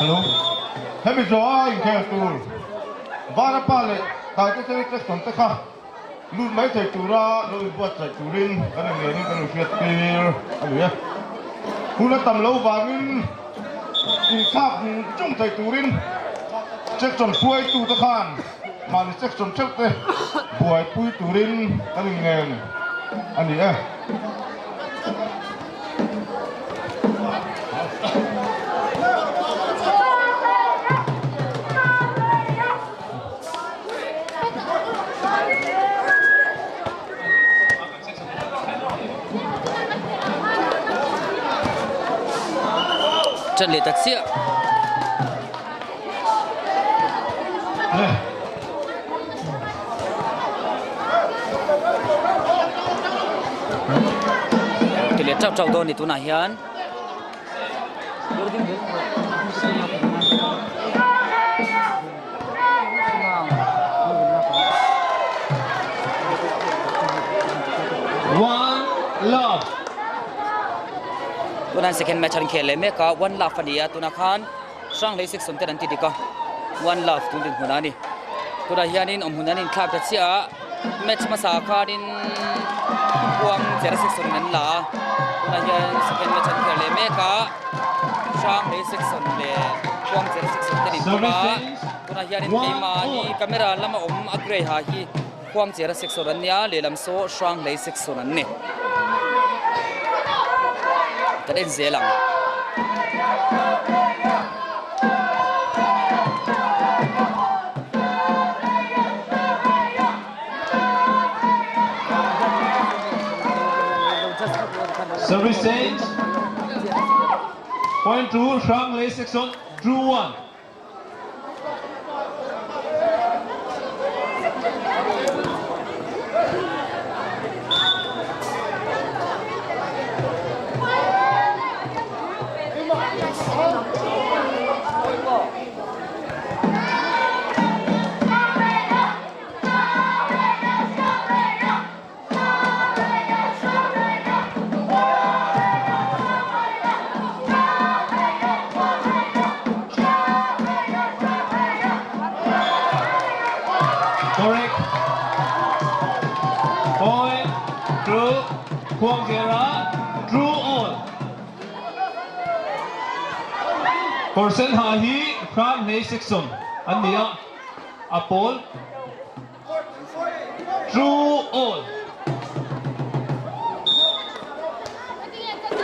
Hello. Hemi zawha inkhel tur Vanapa leh Taitesena Jackson te kha lut mai thei tura lo inbuatsaih turin kan inngeiin kan inhriat tir a ni e. Hun a tam lo vangin inthlak chung thei turin Jackson hruaitute khan mahni Jackson theuh te buaipui turin kan inngen a ni e. Ṭan leh ta chiah. Ti leh ṭauh ṭauh dawn a ni tunah hian. One love. Tunah second match an khel leh mek a, one love a ni a, tunah khan Hranglei section ten an ti dik a, one love tun dinhmun a ni. Tunah hianin awmhmun an inthlak ta chiah a, match hmasa khanin Khuang Chera section in an la a, tunah hian second match an khel leh mek a. Hranglei section leh Khuangcher section te nin bawk a, tunah hianin keimahni camera lama awm a grey ha hi Khuangchera section an nia, lehlam saw Hranglei section an ni. Kan en zel ang. Service change. Point to Hranglei section, Drew 1. Correct. Point to Khuangzera, Drew all. Kawr sen ha hi Hranglei section an ni a, a pawl True all.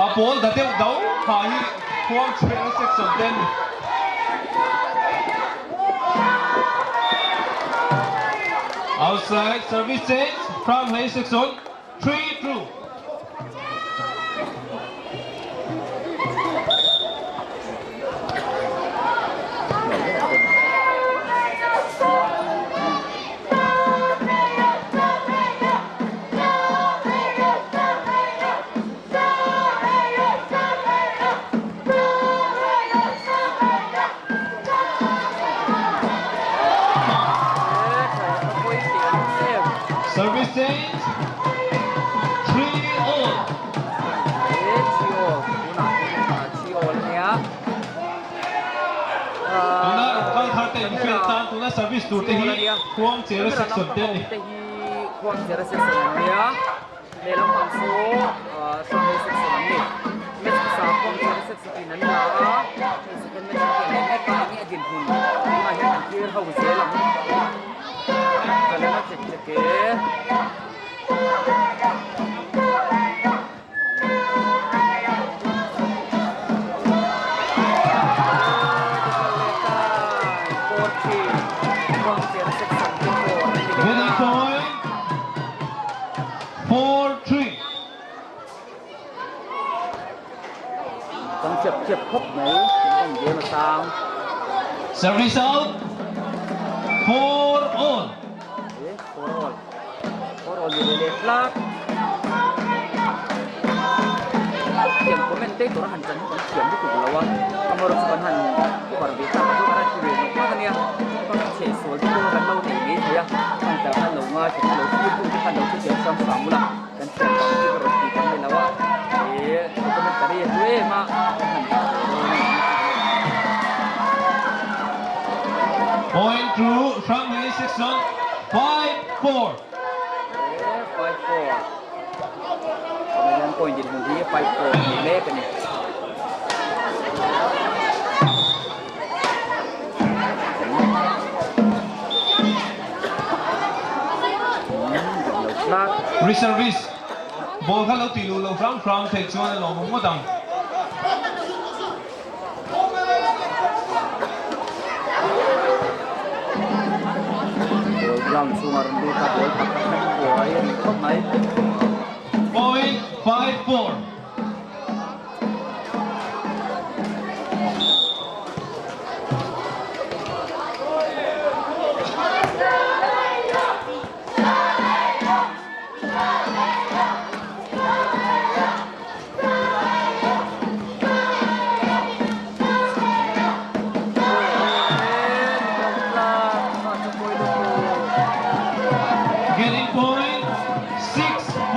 A pawl da deuh do ha hi Khuangchhera section te an ni. Outside service change Hranglei section 3 true. Service change 3 all. Tuna rawn kal thar te infield tan tuna service tur te hi Khuangchera section te a ni. Khuangchera section an nia, lehlam pang saw Hranglei section an ni. Match hmasa Khuangchera section in an la a, hei second match an tih leh mek a, enge a dinhmun tunah hian an thlir ho zel ang. Kalena chek chek e. Winning point 4-3. Kan chep chep khawp mai kan game atang. Service out 4 all. 4 all. 4 all ni leh tlat. Thiam commentator a han chan hi kan thiam lutuk lo a, amaherawhchu kan han cover ve tak chu kan han ti ve nawk nawk a nia, kan chheh sual te pawh kan lo nei ngei thei a, heng tak khan lo ngai khat lo thlir tu te khan lo hrethiam sam sam ula, kan thiam vang chu ka rawn ti kan ni lo a, he commentary a hlu em a, kan han dah ve dawn a ni. to Hranglei Section 5-4. 5-4. Tunah hian point dinhmun hi 5-4 a ni mek a ni. Reservist ball kha lo tih luh loh hram hram theih chuan a lawmawm ngawt ang. Ball ground chhungah rawn lut a, ball pakhat hman buai a ni khawp mai. Point 5-4. Getting point 6-4.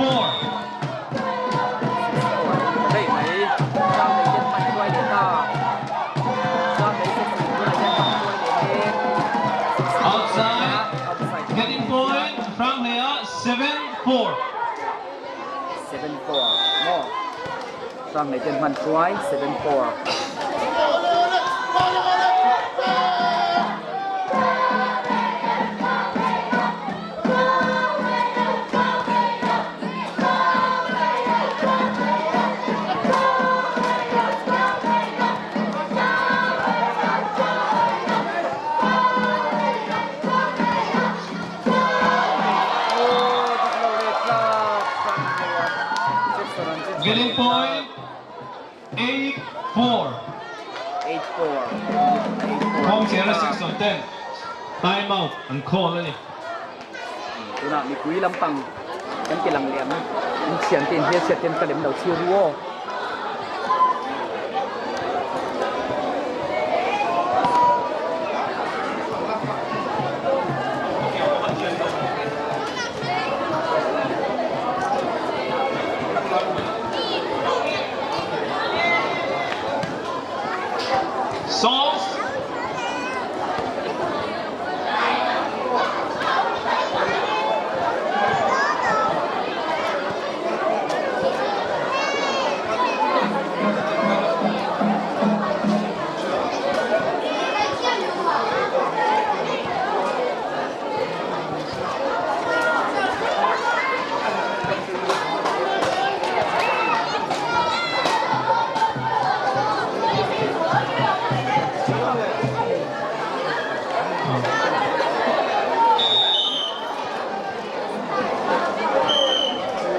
Outside. Getting point Hranghleia 7-4. 7-4 maw? Hranglei ten hman hruai 7-4. Getting point 8-4. 8-4. Kawngchera 6 on 10. Time out an call a ni. Tunah mipui lampang kan ti lang leh ang. In thiante in hmelchhiat ten ka lem lo chhiar ru aw. Songs.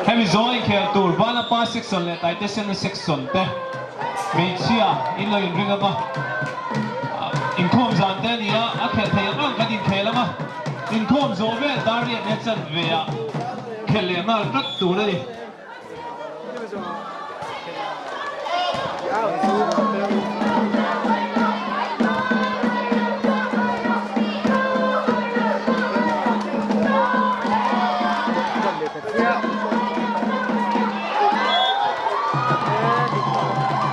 Hemi zawng inkhel tur Vanapa section leh Taitesena section te hmeichhia in lo inring ang a, inkhawm zan te a ni a, a khelh thei ang ang kan inkhel ang a, inkhawm zawh vel dar riat leh chanve ah khelh leh nghal tlat tur a ni.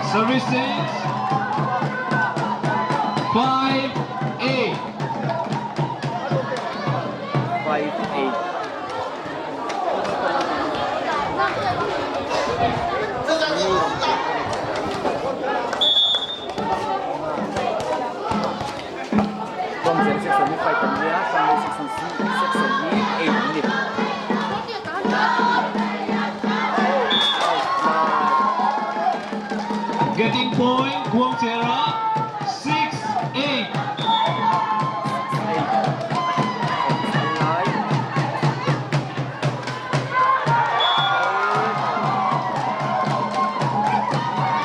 Services 5 8. 5 8. Kawngchen section hi 5 an nia, Hranglei section section hi 8 an ni. Getting point Khuangchera 6 8.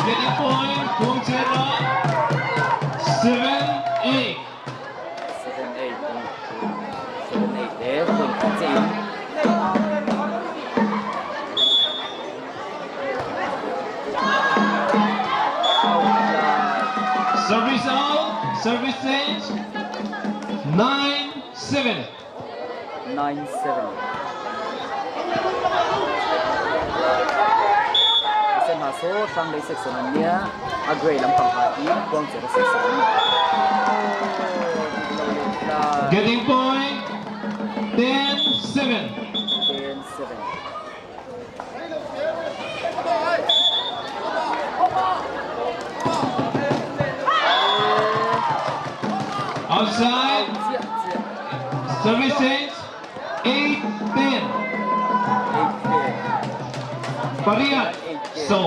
Getting point Khuangchera 7 8. 7 8 7 8 te point khat che in. Service out, service change 9 7. 9 7. Sen ha saw Hranglei section an nia, a grey lampang ha hi Khuangchera section an ni. Getting point 10-7. 10-7. Outside. Service change. 8-10. Pariat. So.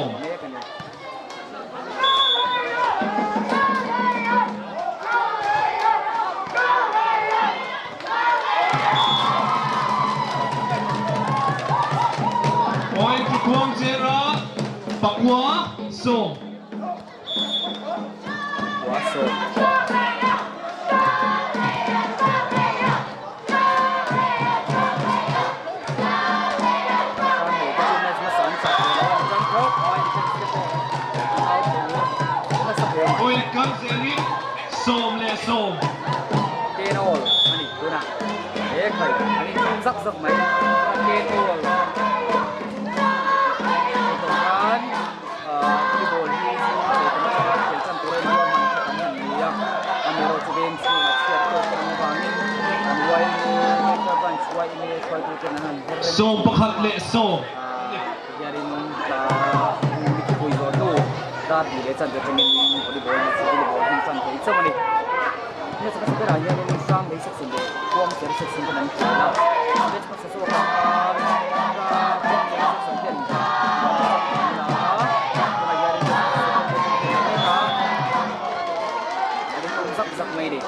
Point to Khuangchera. Pakua. So. Point kal zelin 11. Kenawl a ni tunah he khai an intum zak zak mai Kenawl tawh khan Volleyball hi zing thei tam atanga khel tan tura inruahman kha kan han ni a, amaherawh chu veng chhungah chhiat tawk te ang avangin an YMA Greater Branch YMA hruaituten an han her rem 11. Hianin tla mithipui zawh hnu dar hnih leh chanve atangin volleyball match volleyball hun tan thei chauh a ni. Match hmasa berah hianin Hranglei section leh Khuangcher section ten an khel a, match hmasa zawkah khan Khuangcher section ten an la a, tunah hianin second match an khel leh mek a, an inawm zak zak mai a ni.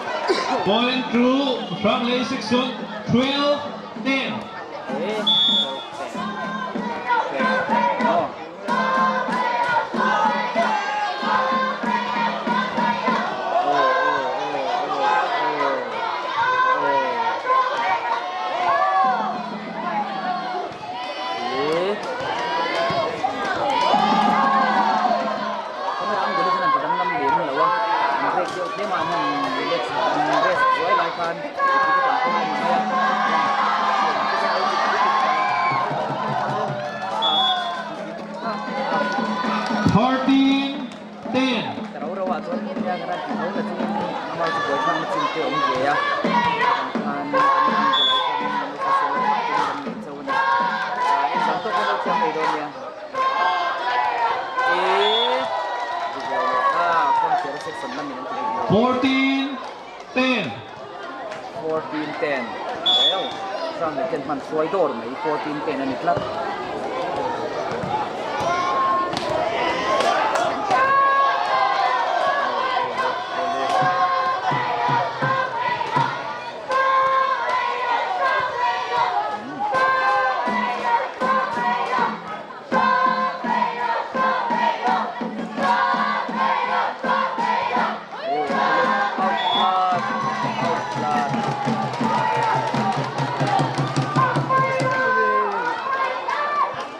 Point to Hranglei section 12-10. 13-10. 14-10. 14-10 14-10 a ni tlat.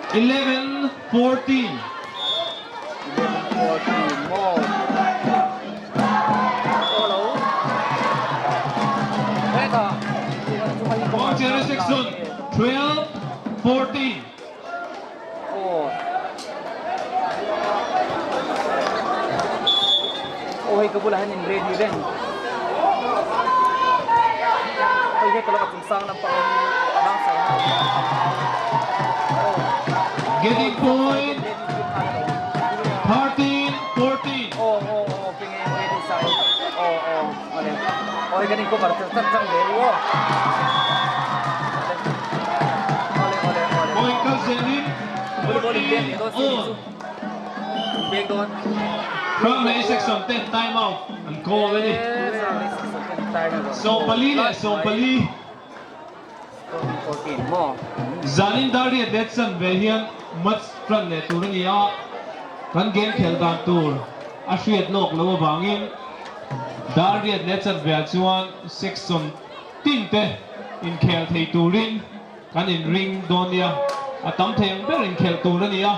11-14. 11-14 maw? Khuangchera section 12-14. Aw hei ka bulah hian in ready reng hei he ka lo chung sang lampang in bang sai na Getting point 13-14. Aw aw aw penge ready sai aw aw awle aw hei kan in cover chat chat ve ru aw awle awle awle Point kal zelin Volleyball in beng leh dawn si 14 all. In beng dawn. Hranglei section ten time out an call a ni. 14 leh 14. Zanin Dariat leh Chan ve hian match tan leh tur a ni a, kan game khel dan tur a hriat lawk loh avangin Dariat leh Chan veah chuan section tin te inkhel thei turin kan inring dawn nia, a tam thei ang ber inkhelh tur a ni a,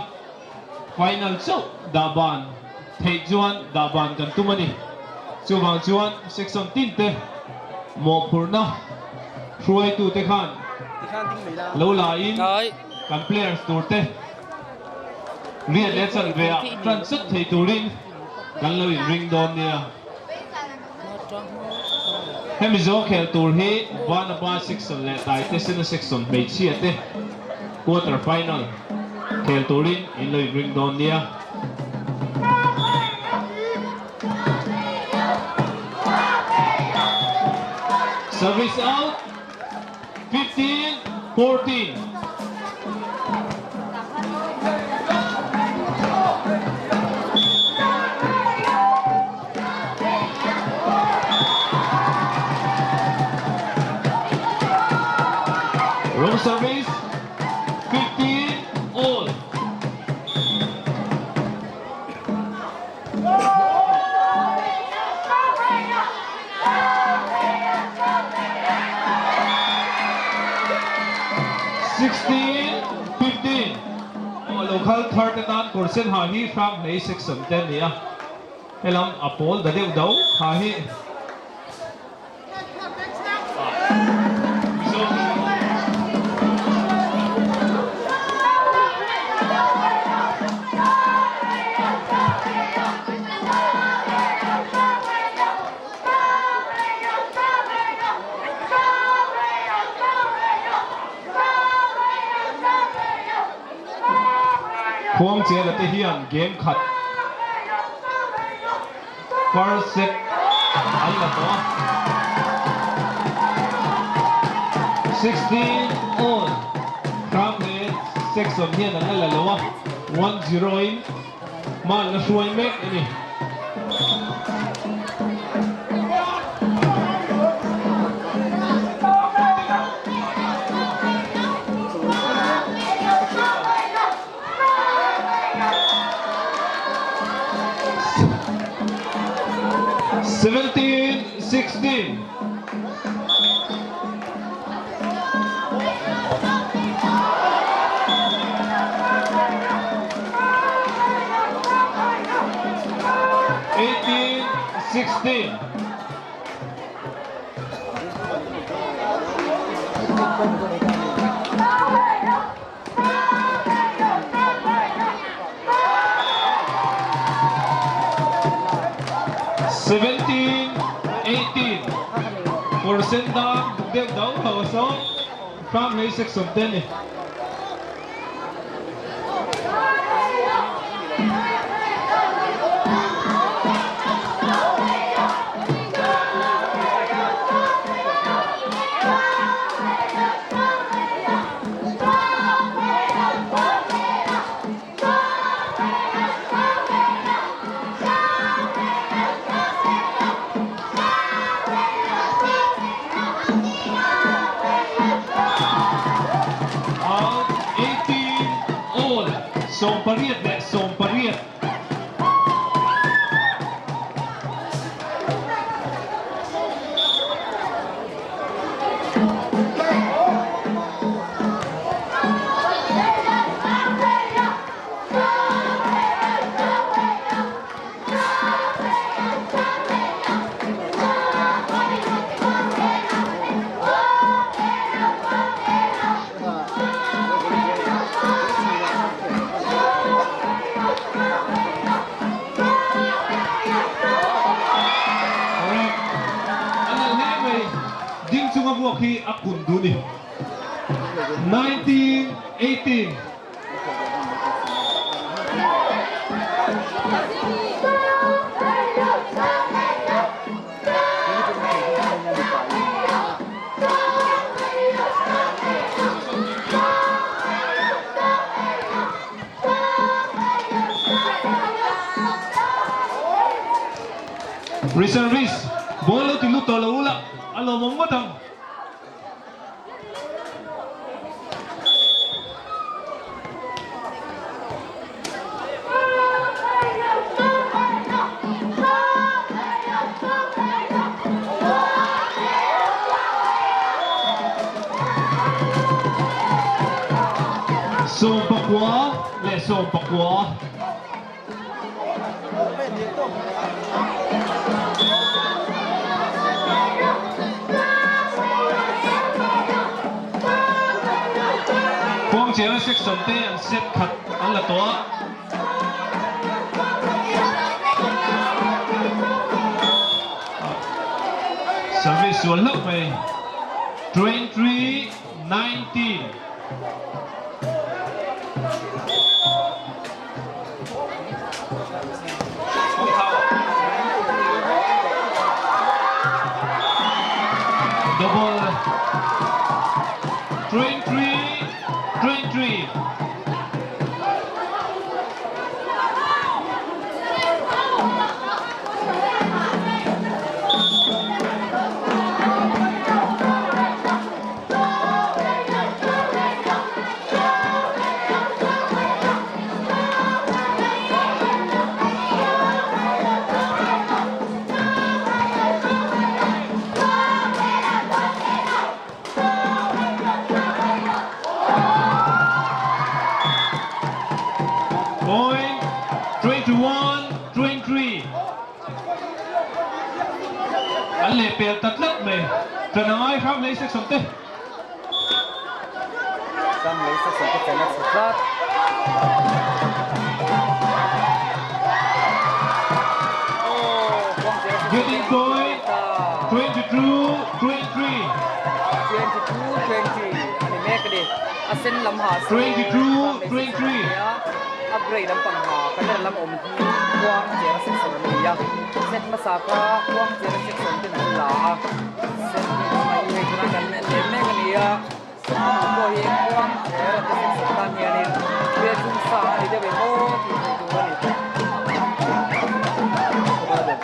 final chauh dah ban theih chuan dah ban kan tum a ni. Chuvang chuan section tin te mawhphurhna hruaitute khan lo la in kan players tur te riat leh chanve ah tan chat thei turin kan lo inring dawn nia. Hemi zawng khel tur hi Vanapa section leh Taitesena section hmeichhia te quarter final khel turin in lo inring dawn nia. Service out 15 14. Room service 15 all. 16, 15. Aw lo khal thar te tan kawr sen ha hi hrang hlei section te a ni a, helam a pawl da deuh do kha hi. Khuangchela te hian game khat first set an la tawh a. 16 all Hrang leh Section hian an la la lo a, 1-0 in hma an la hruai mek a ni. 17, 16. 18, 16. 17, 18. Kawr sen dang duk deuh dau ho a sawm hrang hlei section te a ni. Out 18 all 18 leh 18. Correct. A nalh hle mai. Ding chunga vuak hi a kun duh ni. 1918. Reservist, ball lo ti lut tawh lo ula, a lawmawm ngawt ang. 19 leh 19. Kawngchera section te an set khat an la tawh a. Service sual hlauh mai. 23 19. Double 23 23. Point 21 23. An lehpel ta tlat mai. Ṭan a ngai hram hlei section te. Hram hlei section te ṭan a chhe tlat. Getting point 22 23. 22 20 a ni mek a ni. A sen lam ha si 22 23. A gray lampang ha colour lam awm hi khuang chera section an ni a. Set hmasa kha khuang chera section ten an la a. Set hmasa hi hei tunah kan en leh mek a ni a. Set hmasa pawh hi khuang chera te section tan hianin thil chung sa a ni deuh em aw tih theih tur a ni.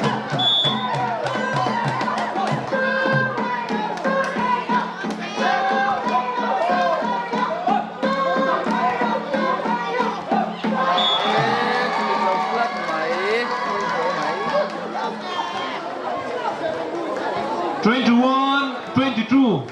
21 22.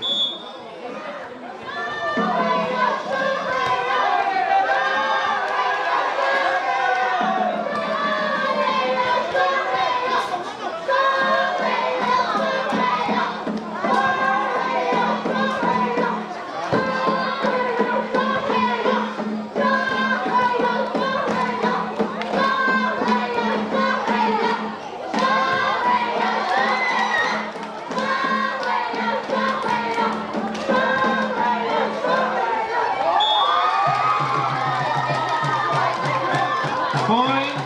Point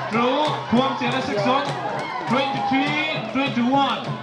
through Khuangchera section 23 21.